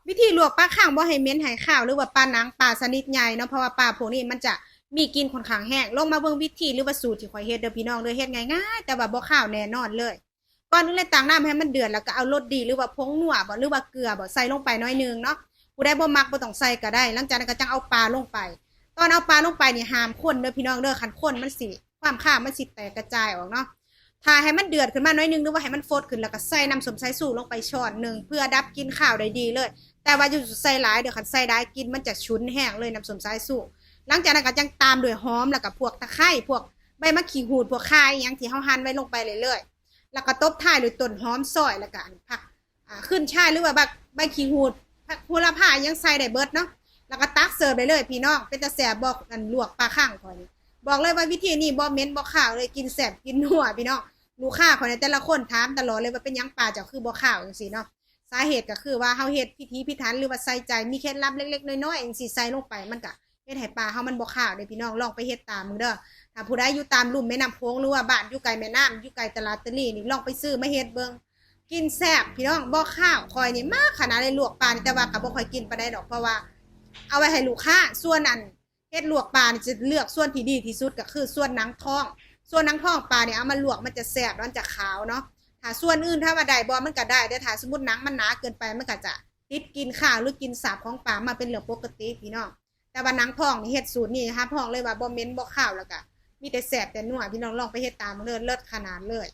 ວິທີລວກປາຄັງບໍ່ໃຫ້ເໝັນໃຫ້ຄາວ ຫຼືວ່າປາໜັງ ປາຊະນິດໃຫຍ່ເນາະ ເພາະວ່າປາພວກນີ້ມັນຈະມີກິ່ນຂ້ອນຂ້າງແຮງ. ລົງມາເບິ່ງວິທີ ຫຼືວ່າສູດທີ່ຂ້ອຍເຮັດເດີພີ່ນ້ອງເດີ ເຮັດງ່າຍໆ ແຕ່ວ່າບໍ່ຄາວແນ່ນອນເລີຍ. ກ່ອນອື່ນເລີຍ ຕັ້ງນ້ຳໃຫ້ມັນເດືອດ ແລ້ວກໍເອົາລົດດີ ຫຼືວ່າຜົງນົວບໍ ຫຼືວ່າເກືອບໍ ໃສ່ລົງໄປໜ້ອຍໜຶ່ງເນາະ. ຜູ້ໃດບໍ່ມັກບໍ່ຕ້ອງໃສ່ກໍໄດ້. ຫຼັງຈາກນັ້ນກໍຈັ່ງເອົາປາລົງໄປ. ຕອນເອົາປາລົງໄປນີ້ຫ້າມຄົນເດີພີ່ນ້ອງເດີ ຄັນຄົນມັນຊິ ຄວາມຄາວມັນຊິແຕກກະຈາຍອອກເນາະ. ຖ້າໃຫ້ມັນເດືອດຂຶ້ນມາໜ້ອຍໜຶ່ງ ຫຼືວ່າໃຫ້ມັນຟົດຂຶ້ນ ແລ້ວກໍໃສ່ນ້ຳສົ້ມສາຍຊູລົງໄປຊ້ອນໜຶ່ງ ເພື່ອດັບກິ່ນຄາວໄດ້ດີເລີຍ. ແຕ່ວ່າຢ່າໃສ່ຫຼາຍເດີ ຄັນໃສ່ຫຼາຍກິ່ນມັນຈະຊຸນແຮງເລີຍ ນ້ຳສົ້ມສາຍຊູ. ຫຼັງຈາກນັ້ນກໍຈັ່ງຕາມດ້ວຍຫອມ ແລ້ວກໍພວກຕະໄຄ ພວກໃບໝາກຂີ້ຫູດ ພວກຂ່າອີ່ຫຍັງທີ່ເຮົາຫັ່ນໄວ້ລົງໄປເລື້ອຍໆ ແລ້ວກໍຕົບທ້າຍດ້ວຍຕົ້ນຫອມຊອຍ ແລ້ວກໍອັນຜັກ ອ່າ ຂຶ້ນຊາຍ ຫຼືວ່າບັກ ໃບຂີ້ຫູດ ຜັກໂຫລະພາ ຫຍັງໃສ່ໄດ້ເບິດເນາະ. ແລ້ວກໍຕັກເສີບໄດ້ເລີຍພີ່ນ້ອງ. ເປັນຕາແຊບບໍ່ ອັນລວກປາຄັງຂ້ອຍນີ້ ບອກເລີຍວ່າວິທີນີ້ບໍ່ເໝັນບໍ່ຄາວເລີຍ ກິນແຊບກິນນົວພີ່ນ້ອງ. ລູກຄ້າຂ້ອຍໃນແຕ່ລະຄົນຖາມຕະຫຼອດເລີຍວ່າ ເປັນຫຍັງປາເຈົ້າຄືບໍ່ຄາວຈັ່ງຊີ້ເນາະ. ສາເຫດກໍຄືວ່າເຮົາເຮັດພິຖີພິຖັນ ຫຼືວ່າໃສ່ໃຈ ມີເຄັດລັບເລັກໆນ້ອຍໆຈັ່ງຊີ້ໃສ່ລົງໄປ ມັນກໍເຮັດໃຫ້ປາເຮົາມັນບໍ່ຄາວເດ້ພີ່ນ້ອງ. ລອງໄປເຮັດຕາມເບິ່ງເດີ. ຖ້າຜູ້ໃດຢູ່ຕາມລຸ່ມແມ່ນ້ຳໂຂງ ຫຼືວ່າບ້ານຢູ່ໃກ້ແມ່ນ້ຳ ຢູ່ໃກ້ຕະຫຼາດຕະລີນີ້ ລອງໄປຊື້ມາເຮັດເບິ່ງ ກິນແຊບພີ່ນ້ອງ ບໍ່ຄາວ. ຂ້ອຍນີ້ມັກຂະໜາດເລີຍລວກປານີ້ ແຕ່ວ່າກໍບໍ່ຄ່ອຍກິນປານໃດດອກ ເພາະວ່າເອົາໄວ້ໃຫ້ລູກຄ້າ. ສ່ວນອັນເຮັດລວກປານີ້ ຈະເລືອກສ່ວນທີ່ດີທີ່ສຸດກໍຄືສ່ວນໜັງທ້ອງ. ສ່ວນໜັງທ້ອງປານີ້ເອົາມາລວກ ມັນຈະແຊບ ມັນຈະຂາວເນາະ. ຖ້າສ່ວນອື່ນຖາມວ່າໄດ້ບໍ່ ມັນກໍໄດ້ ແຕ່ຖ້າສົມມຸດໜັງມັນໜາເກີນໄປ ມັນກໍຈະຕິດກິ່ນຄາວ ຫຼືກິ່ນສາບຂອງປາມາເປັນເລື່ອງປົກກະຕິພີ່ນ້ອງ. ແຕ່ວ່າໜັງທ້ອງນີ້ ເຮັດສູດນີ້ຮັບຮອງເລີຍວ່າບໍ່ເໝັນບໍ່ຄາວ ແລ້ວກະມີແຕ່ແຊບແຕ່ນົວ. ພີ່ນ້ອງລອງໄປເຮັດຕາມເບິ່ງເດີ ເລີດຂະໜາດເລີຍ.